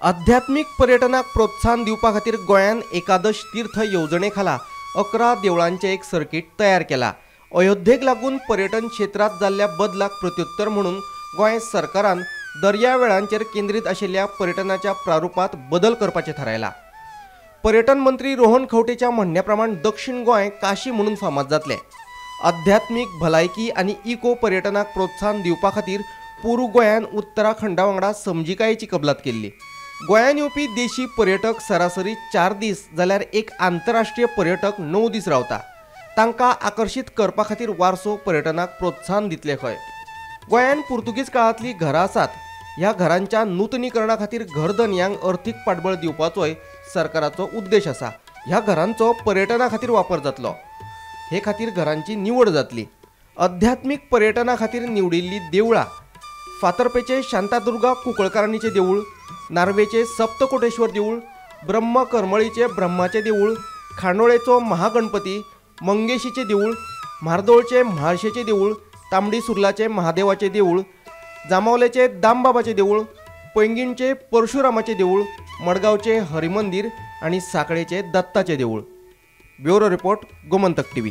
आध्यात्मिक पर्यटनाक प्रोत्साहन दिवपा खातीर गोंयान एकादश तीर्थ येवजणे खाला 11 देवळांचे एक सर्किट तयार केला। अयोध्येक लागून पर्यटन क्षेत्रांत जाल्ल्या बदलाक प्रत्युत्तर म्हणून गोंय सरकारान दर्यावेळांचेर केंद्रीत आशिल्ल्या पर्यटनाच्या प्रारुपांत बदल करपाचें थारायला। पर्यटन मंत्री रोहन खंवटेच्या म्हणण्या प्रमाण दक्षिण गोंय काशी म्हणून फामाद जातलें। आध्यात्मिक, भलायकी आनी इको पर्यटनाक प्रोत्साहन दिवपा खातीर पोरू गोंयान उत्तराखंडा वांगडा समजिकायेची कबलात केल्ली। गोंयान येवपी देशी पर्यटक सरासरी 4 दीस जाल्यार एक आंतरराष्ट्रीय पर्यटक 9 दीस रावता। तांकां आकर्शीत करपा खातीर वारसो पर्यटनाक प्रोत्साहन दितले खंय। गोंयान पुर्तुगीज काळांतलीं घरां आसात, ह्या घरांच्या नुतनीकरणा खातीर घरधनयांक अर्थीक पाठबळ दिवपाचोय सरकाराचो उद्देश आसा। ह्या घरांचो पर्यटना खातीर वापर जातलो, हे खातीर घरांची निवड जातली। आध्यात्मिक पर्यटना खातीर निवडिल्ली देवळां फातर्पेचे शांतादुर्गा कुंकळकारांनीचें देवूळ, नार्वेचे सप्तकोटेश्वर देवूळ, ब्रह्म करमळीचे ब्रह्माचें देवूळ, खांडोळेचो महागणपती, मंगेशीचें देवूळ, म्हार्दोळचे म्हाळशेचें देवूळ, तांबडी सुर्लाचे महादेवाचें देवूळ, जांबावलेचे दामबाबाचें देवूळ, पैंगीणचे परशुरामाचें देवूळ, मडगांवचे हरिमंदिर आनी सांखळेचे दत्ताचें देवूळ। Bureau report, Gomantak TV.